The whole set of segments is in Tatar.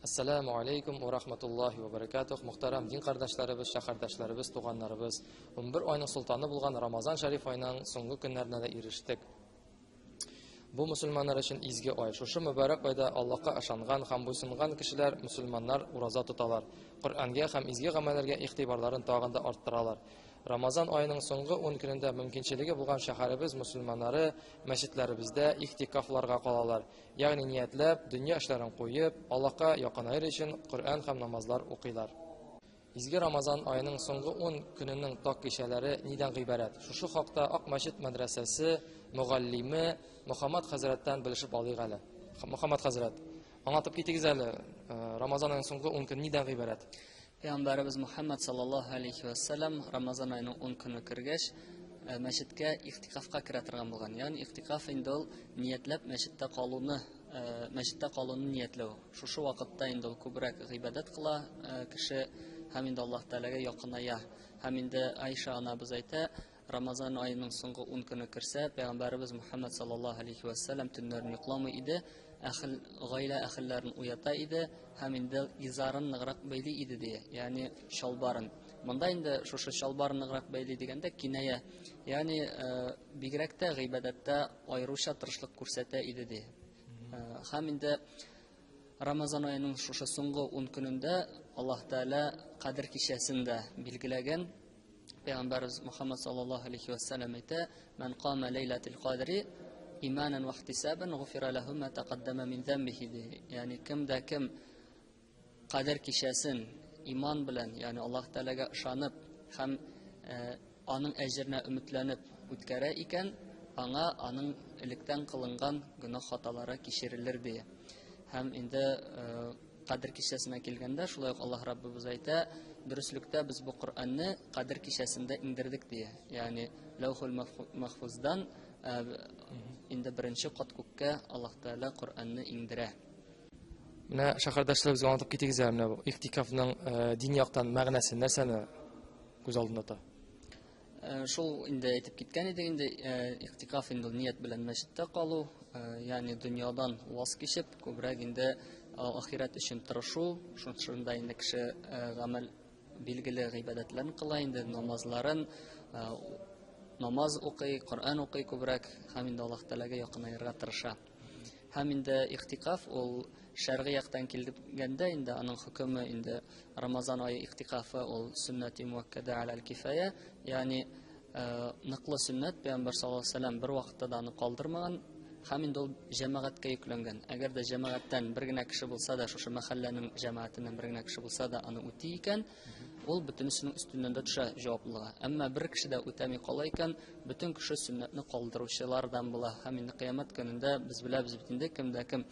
Әссәләмү алейкум ва рахматуллахи ва баракатух. Мөхтәрәм дин кардәшләребез, шәһәрдәшләребез, туганнарыбыз. 11 айның солтаны булган Рамазан шәриф аеның соңгы көннәренә дә ирештек. Бу мөселманнар өчен изге ай. Шушы мөбарәк айда Аллаһка ышанган һәм буйсынган кешеләр, мөселманнар ураза тоталар. Коръәнгә һәм изге гамәлләргә игътибарларын тагын да арттыралар. Рамазан аеның соңгы 10 көнендә мөмкинчелеге булган шәһәребез мөселманнары мәчетләребездә ихтикафларга калалар. Ягъни ниятләп, дөнья эшләрен куеп, Аллаһка якынаер өчен Коръән һәм намазлар укыйлар. Изге Рамазан аеның соңгы 10 көненең так кичәләре нидән гыйбарәт? Шушы хакта Ак мәчет мәдрәсәсе мөгаллиме Мөхәммәд хәзрәттән белешеп алыйк әле. Мөхәммәд хәзрәт, аңлатып китегез әле, Рамазан аеның соңгы 10 көне нидән гыйбарәт? Пәйгамбәребез Мухаммад саллаллаһу алейхи ва саллям Рамазан аеның 10 көне кергәч, мәчеткә ихтикафка керә торган булган. Ягъни ихтикаф инде ул ниятләп мәчеттә калуны, мәчеттә калуны ниятләү. Шушы вакытта инде ул күбрәк гыйбадәт кыла кеше һәм инде Аллаһ Тәгаләгә якыная. Һәм инде Айша анабыз әйтә, Рамазан аеның соңгы 10 көне керсә, пәйгамбәребез Мухаммад саллаллаһу алейхи ва саллям төннәрен йокламый иде, әхел гаилә әхелләрен уята иде һәм инде изарын ныграк бәйли иде ди, ягъни чалбарын. Монда инде шушы чалбарын ныграк бәйли дигәндә киная, ягъни бигрәк тә гыйбадәттә аеруча тырышлык күрсәтә иде ди. Һәм инде Рамазан аеның шушы соңгы 10 көнендә Аллаһ Тәгалә Кадер кичәсен дә билгеләгән. Пәйгамбәрбез Мухаммад саллаллаһу алейхи ва саллям әйтә: "Ман кама ләйләтил кадри иманан ва ихтисабан гуфира лаху ма тaqaddama мин замбихи" ди. Ягъни кем дә кем Кадер кичәсен иман белән, ягъни Аллаһ Тәгаләгә ышанып һәм аның әҗеренә өметләнеп үткәрә икән, аңа аның электән кылынган гөнаһ хаталары кичерелер ди. Һәм инде Кадер кичәсенә килгәндә, шулай ук Аллаһ Раббыбыз әйтә, дөреслектә без бу Коръәнне Кадер кичәсендә иңдердек ди. Ягъни Ләүхул Махфуздан инде беренче кат күккә Аллаһ Тәгалә Коръәнне иңдерә. Менә шәһәрдәшләребезгә аңлатып китегез әле, менә бу ихтикафның дини яктан мәгънәсе нәрсәне күз алдында тота? Шул инде әйтеп киткән идек инде, ихтикаф инде ул ният белән мәчеттә калу, ягъни дөньядан ваз кичеп, күбрәк инде ахирәт өчен тырышу, шунда инде кеше гамәл билгеле гыйбадәтләрен кыла инде, намазларын, намаз укый, Коръән укый күбрәк һәм инде Аллаһ Тәгаләгә якынаерга тырыша. Һәм инде ихтикаф ул шәргый яктан килгәндә инде аның хөкеме инде Рамазан ае ихтикафы ул сөннәти муаккада аләл кифая, ягъни ныклы сөннәт, Пәйгамбәр саллаллаһу алейһи вәсәлләм бер вакытта да аны калдырмаган һәм инде ул җәмәгатькә йөкләнгән. Әгәр дә җәмәгатьтән бер генә кеше булса да, шушы мәхәлләнең җәмәгатеннән бер генә кеше булса да аны үти икән, ул бөтенесенең өстеннән дә төшә җаваплылыгы. Әмма бер кеше дә үтәми кала икән, бөтен кеше сөннәтне калдыручылардан була. Һәм инде кыямәт көнендә без беләбез бит инде, кем дә кем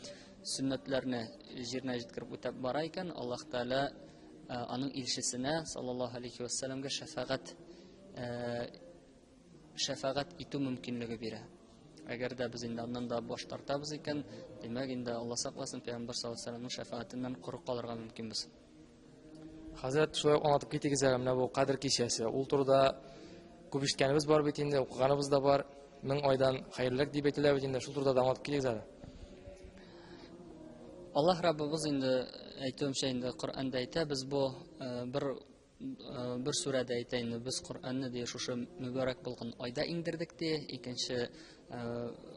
сөннәтләрне җиренә җиткереп үтәп бара икән, Аллаһ Тәгалә аның илчесенә, саллаллаһу алейхи вәссәламгә шәфәгать шәфәгать итү мөмкинлеге бирә. Әгәр дә без инде аннан да баш тартабыз икән, димәк инде Алла сакласын, Пәйгамбәр саллаллаһу алейһи вәссәламнең шәфәгатеннән коры калырга мөмкинбез. Хәзрәт, шулай ук аңлатып китегез әле, менә бу Кадер кичәсе. Ул турыда күп ишеткәнебез бар бит инде, укыганыбыз да бар. Мең айдан хәерлерәк дип әйтелә бит инде. Шул турыда да аңлатып китегез әле. Аллаһ Раббыбыз инде әйтүемчә инде Коръәндә әйтә, без бу бер бер сүрәдә әйтә инде, без Коръәнне ди шушы мөбарәк булган айда иңдердек ди. Икенче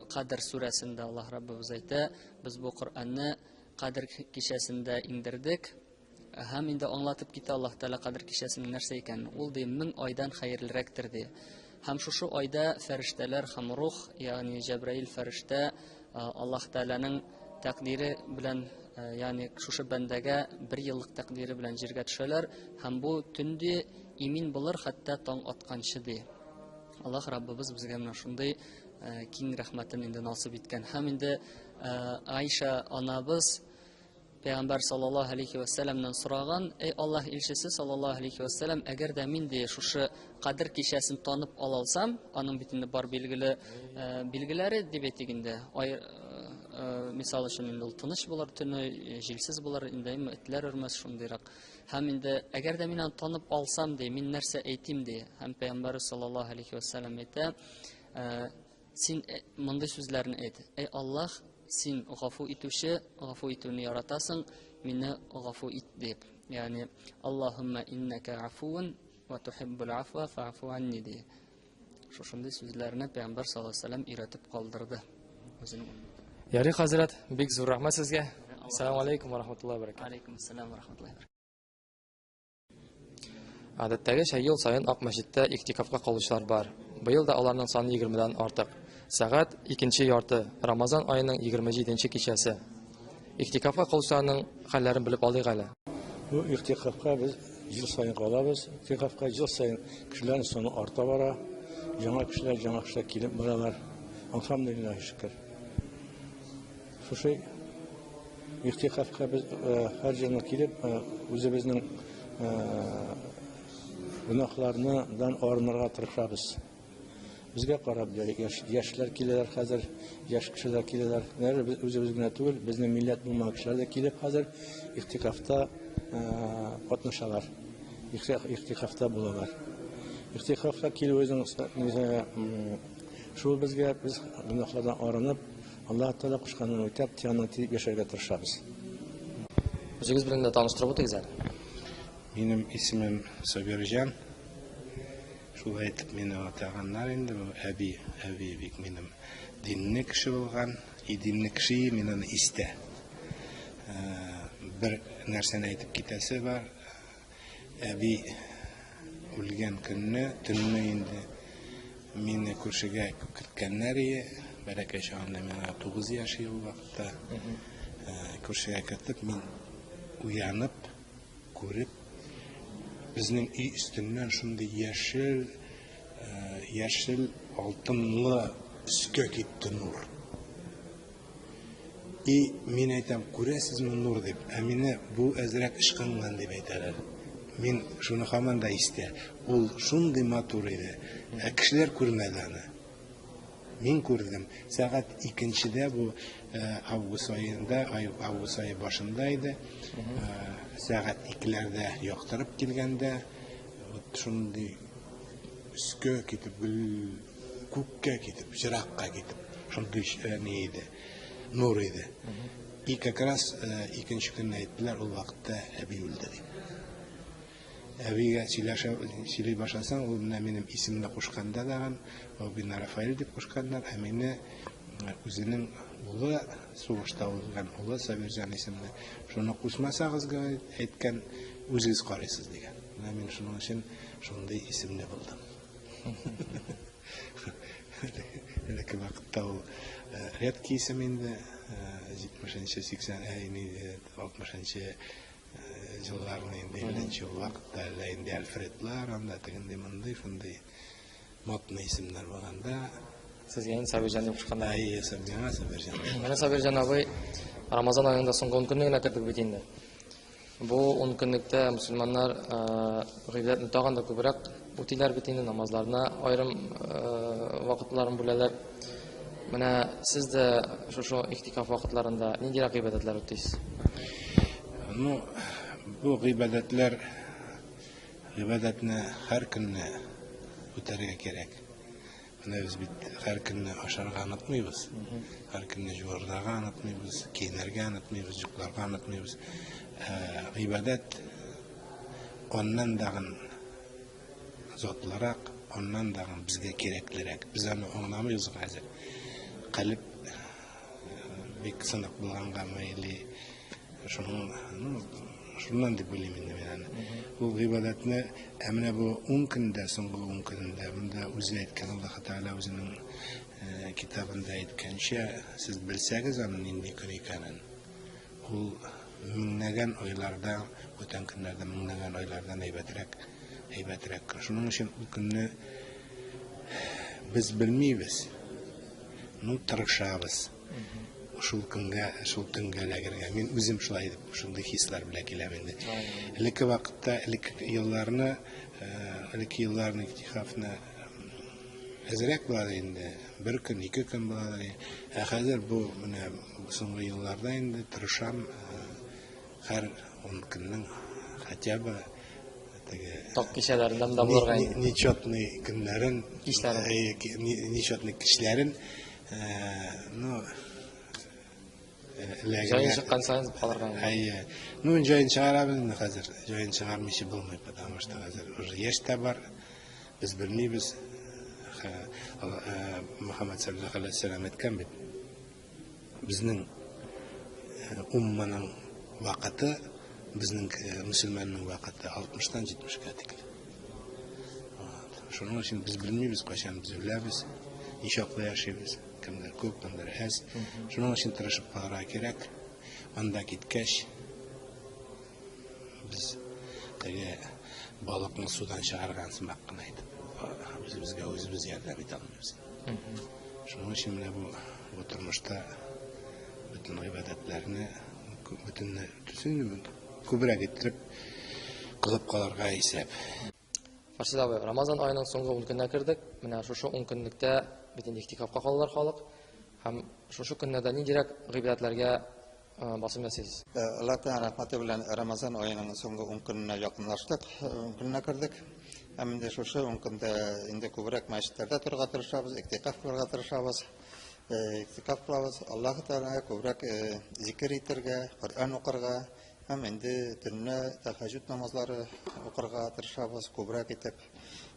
Кадер сүрәсендә Аллаһ Раббыбыз әйтә, без бу Коръәнне Кадер кичәсендә иңдердек. Һәм инде аңлатып китә Аллаһ Тәгалә Кадер кичәсенең нәрсә икәнен. Ул ди мең айдан хәерлерәктер ди. Һәм шушы айда фәрештәләр һәм рух, ягъни Җәбраил фәрештә Аллаһ Тәгаләнең тәкъдире белән, ягъни шушы бәндәгә бер еллык тәкъдире белән җиргә төшәләр һәм бу төн ди имин булыр хәтта таң атканчы ди. Аллаһ Раббыбыз безгә менә шундый киң рәхмәтен инде насыйп иткән. Һәм инде Айша анабыз Пәйгамбәр саллаллаһу алейхи ва сәлламнан сораган, "Эй Аллаһ илчесе саллаллаһу алейхи ва сәллам, әгәр дә мин ди шушы Кадер кичәсен танып ала алсам, аның бит инде бар билгеле билгеләре дип әйтик инде. Ай, мисал өчен инде ул тыныч булыр төне, җилсез булыр, инде этләр өрмәс шундыйрак. Һәм инде әгәр дә мин аны танып алсам ди, мин нәрсә әйтим ди. Һәм Пәйгамбәр саллаллаһу алейхи ва сәллам әйтә, син мондый сүзләрне әйт. Эй Аллаһ, син гафу итүче, гафу итүне яратасың, мине гафу ит дип. Ягъни Аллаһумма иннәкә афуун ва тухиббул афва фа'фу анни ди. Шушындый сүзләрне Пәйгамбәр саллаллаһу алейһи вәсәлләм өйрәтеп калдырды үзенең өммәтенә. Ярый, хәзрәт, бик зур рәхмәт сезгә. Ассаламу алейкум ва рахматуллаһи ва баракатуһ. Алейкум ассалам ва рахматуллаһи ва баракатуһ. Гадәттәгечә ел саен Ак мәчеттә игътикафка калучылар бар. Быел да аларның саны егермедән артык. Сәгать икенче ярты, Рамазан аеның 27 нче кичәсе. Игътикафка калучыларның хәлләрен белеп алыйк әле. Бу игътикафка без ел саен калабыз. Игътикафка ел саен кешеләрнең саны арта бара. Яңа кешеләр, яңа кешеләр килеп баралар. Алхамдулиллаһи шөкер. Шушы Ихтикафка без һәр елны килеп, үзебезнең гөнаһларныдан арынырга тырышабыз. Безгә карап яшьләр киләләр хәзер, яшь кешеләр киләләр. Нәре без үзебез генә түгел, безнең милләт булмаган кешеләр дә килеп хәзер ихтикафта катнашалар. Ихтикафта булалар. Ихтикафка килү үзенең шул безгә без гөнаһлардан арынып, Аллаһ Тәгалә кушканын үтәп, тиянын тиеп яшәргә тырышабыз. Үзегез белән дә таныштырып үтегез әле. Минем исемем Сабирҗан. Шулай итеп мине атаганнар инде. Бу әби, әби бик минем динле кеше булган. И динле кеше, мин аны истә. Бер нәрсәне әйтеп китәсе бар. Әби үлгән көнне, төнне инде мине күршегә керткәннәр ие. Бәләкәй чагында миңа 9 яшь ул вакытта. Күршегә кертеп, мин уянып, күреп, безнең өй өстеннән шундый яшел, яшел алтынлы өскә китте нур. И мин әйтәм, күрәсезме нур дип, ә мине бу әзрәк ычкынган дип әйтәләр. Мин шуны һаман да истә. Ул шундый матур иде. Ә кешеләр күрмәде аны. Мин күрдем. Сәгать икенчедә бу август аенда, август ае башында иде. Сәгать икеләрдә яктырып килгәндә, вот шундый өскә китеп гөл күккә китеп, еракка китеп, шундый ни иде, нур иде. И как раз икенче көнне әйттеләр, ул вакытта әби үлде дип. Әбигә сөйләшә, сөйли башласаң, ул менә минем исемне кушканда дагын, Бабина Рафаэль дип кушканнар, ә мине үзенең улы, сугышта үлгән улы Сабирҗан исемле, шуны кушмасагыз, говорит, әйткән, үзегез карыйсыз дигән. Менә мин шуның өчен шундый исемле булдым. Элекке вакытта ул редкий исем инде, 70-нче, 80, 60-нчы елларны инде, 50-нче ул вакытта әллә инде Альфредлар, анда тегенди мондый, шундый модный исемнәр булганда. Сезгә инде Сабирҗан дип кушканнар. Әйе, миңа Сабирҗан. Менә Сабирҗан абый, Рамазан аенда соңгы ун көнне генә кердек бит инде. Бу ун көнлектә мөселманнар гыйбадәтне тагын да күбрәк үтиләр бит инде, намазларына аерым вакытларын бүләләр. Менә сез дә шушы ихтикаф вакытларында ниндирәк гыйбадәтләр үтисез? Ну, бу гыйбадәтләр, гыйбадәтне һәр көнне үтәргә кирәк. Менә без бит һәр көнне ашарга онытмыйбыз, һәр көнне жуырдага онытмыйбыз, киенергә онытмыйбыз, йокларга онытмыйбыз. Гыйбадәт аннан дагын затлырак, аннан дагын безгә кирәклерәк. Без аны аңламыйбыз хәзер. Калеб бик сынык булгангамы или Шуның, ну, шуннан дип уйлыйм инде мин аны. Ул гыйбадәтне, ә менә бу 10 көндә, соңгы 10 көнендә, монда үзе әйткән Аллаһ Тәгалә үзенең э, китабында әйткәнчә, сез белсәгез аның нинди көн икәнен, ул меңнәгән айларда, бүтән көннәрдә меңнәгән айлардан әйбәтрәк, әйбәтрәк көн. Шуның өчен ул көнне без белмибез, ну, тырышабыз. Шул көнгә, шул төнгә эләгергә. Мин үзем шулай итеп, шундый хисләр белән киләм инде. Элекке вакытта, элекке елларны, элекке елларны иктихафны әзрәк була инде. Бер көн, ике көн була. Ә хәзер бу менә соңгы елларда инде тырышам һәр 10 көннең хотя бы теге ток кичәләрендә дә булырга инде. Нечетный көннәрен, кичләрен, нечетный кичләрен. Ну, Э, җаен чыккан саен калырга. Әйе. Ну, җаен чыгарабыз инде хәзер. Җаен чыгармыйча булмый, потому что хәзер уже яшь тә бар. Без белмибез. Э, Мөхәммәд саллаллаху алейһи вәсәлләм әйткән бит. Безнең э, умманың вакыты, безнең мөселманның вакыты 60-тан 70-кә тикле. Шуның өчен без белмибез, кайчан без үләбез, ничаклы яшибез. Кемдер күп, кемдер әз. Шуның өчен тырышып калырга кирәк. Анда киткәч, без теге балыкны судан чыгарган сымак кына итеп, үзебезгә үзебез ярдәм итә алмыйбыз. Шуның өчен менә бу бу тормышта бөтен гыйбадәтләрне бөтен күбрәк иттереп кылып калырга исәп. Фарсил абый, Рамазан аеның соңгы 10 көненә кердек. Менә шушы 10 көнлектә бит инде ихтикафка калалар халык. Һәм шушы көннәрдә ниндирәк гыйбадәтләргә э, басым ясыйсыз? Э, Аллаһ Тәгалә рәхмәте белән Рамазан аеның соңгы 10 көненә якынлаштык, 10 көненә кердек. Һәм инде шушы 10 көндә инде күбрәк мәчетләрдә торырга тырышабыз, иктикаф кылырга тырышабыз. Э, иктикаф кылабыз. Аллаһ Тәгаләгә күбрәк зикер итәргә, Коръән укырга, Һәм инде төнлә тәһәҗҗүд намазлары укырга тырышабыз, күбрәк итеп,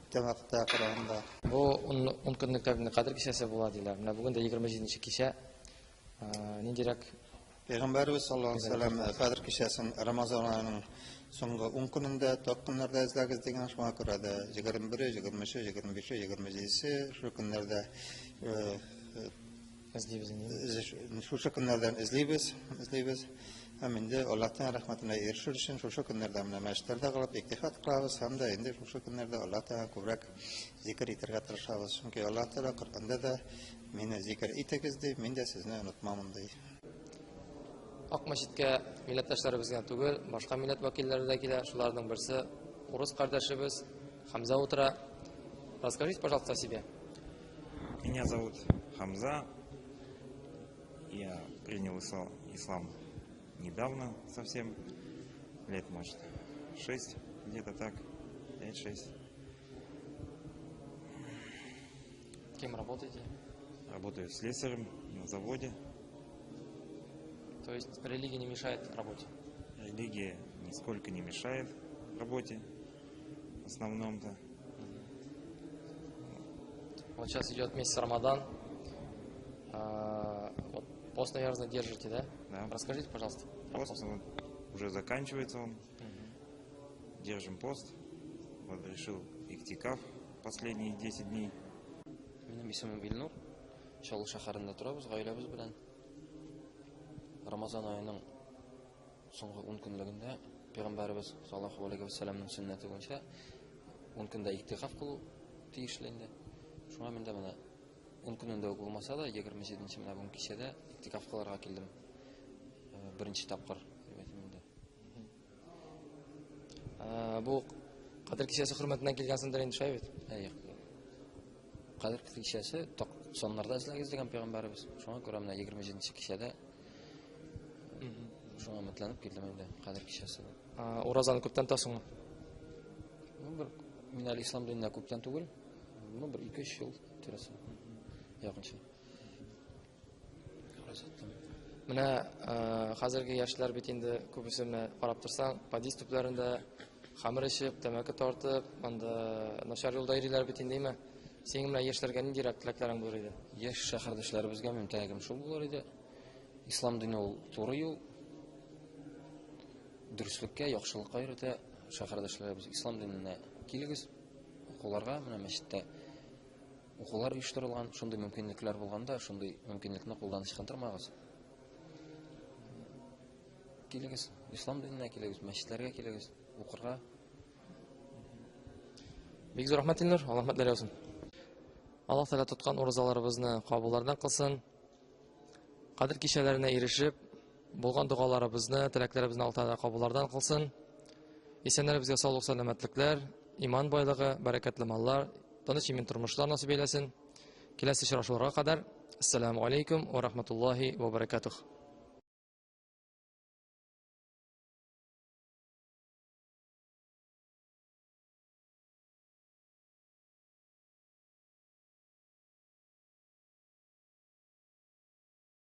бүтән вакытта караганда. Бу ун көнлектә инде Кадер кичәсе була диләр. Менә бүген дә 27 кичә. Ниндирәк Пәйгамбәребез саллаллаһу алейһи ва сәлләм Кадер кичәсен Рамазан аеның соңгы 10 көнендә, так көннәрдә эзләгез дигән, шуңа күрә дә 21-е, 23-е, 25-е, 27-се шул көннәрдә Эзлибез инде. Шушы көннәрдән эзлибез, эзлибез. Һәм инде Аллаһтан рәхмәтенә ирешер өчен шушы көннәрдә менә мәчетләрдә кылып иктихат кылабыз һәм дә инде шушы көннәрдә Аллаһ Тәгалә күбрәк зикер итәргә тырышабыз. Чөнки Аллаһ Тәгалә Коръәндә дә мине зикер итегез ди, мин дә сезне онытмамын ди. Ак мәчеткә милләттәшләребез генә түгел, башка милләт вәкилләре дә килә. Шуларның берсе урыс кардәшебез Хамза утыра. Расскажите, пожалуйста, о себе. Меня зовут Хамза. Я принял ислам недавно совсем, лет, может, 6, где-то так, 5-6. Кем работаете? Работаю слесарем на заводе. То есть религия не мешает работе? Религия нисколько не мешает работе, в основном-то. Вот сейчас идет месяц Рамадан. А, вот пост, наверное, держите, да? Да. Расскажите, пожалуйста. Пост, пост. Вот, уже заканчивается он. Угу. Держим пост. Вот решил иктикаф последние 10 дней. Минем исемем Илнур. Чаллы шәһәрендә торабыз гаиләбез белән. Рамазан аеның соңгы 10 көнлегендә Пәйгамбәребез саллаллаһу алейһи ва сәлламның сөннәте буенча 10 көндә иктикаф кылу тиешле инде. Шуңа мин дә менә 10 көнендә үк булмаса да, 27 менә бүген кичәдә иктикаф кылырга килдем. Э, беренче тапкыр дип әйтим инде. Э, бу Кадер кичәсе хөрмәтенә килгәнсеңдер инде, шулай бит? Әйе. Кадер кичәсе саннарда эзләгез дигән пәйгамбәребез. Шуңа күрә менә 27 кичәдә шуңа өметләнеп килдем инде Кадер кичәсе. Уразаны күптән тотасыңмы? Ну, бер мин әле ислам диненә күптән түгел. Ну, бер 2-3 ел тирәсе. Якынча. Ураза тоттым. Менә хәзерге яшьләр бит инде күбесе менә карап торсаң, подъезд төпләрендә хәмер эчеп, тәмәке тартып, анда начар юлда йөриләр бит инде, әйме? Синең менә яшьләргә ниндирәк теләкләрең булыр иде? Яшь шәһәрдәшләребезгә минем теләгем шул булыр иде. Ислам дине ул туры юл. Дөреслеккә, яхшылыкка өйрәтә шәһәрдәшләребез. Ислам диненә килегез, укуларга, менә мәчеттә укулар оештырылган, шундый мөмкинлекләр булганда, шундый мөмкинлекне кулдан ычкындырмагыз. Килегез, ислам диненә килегез, мәчетләргә килегез, укырга. Бик зур рәхмәт, Илнур, Аллаһ рәхмәтләре яусын. Аллаһ Тәгалә тоткан уразаларыбызны кабуллардан кылсын. Кадер кичәләренә ирешеп, булган догаларыбызны, теләкләребезне Аллаһ Тәгалә кабуллардан кылсын. Исәннәребезгә саулык, сәламәтлекләр, иман байлыгы, бәрәкәтле маллар, тыныч имин тормышлар насыйп әйләсен. Киләсе очрашуларга кадәр, ассаламу алейкум ва рахматуллахи ва баракатух.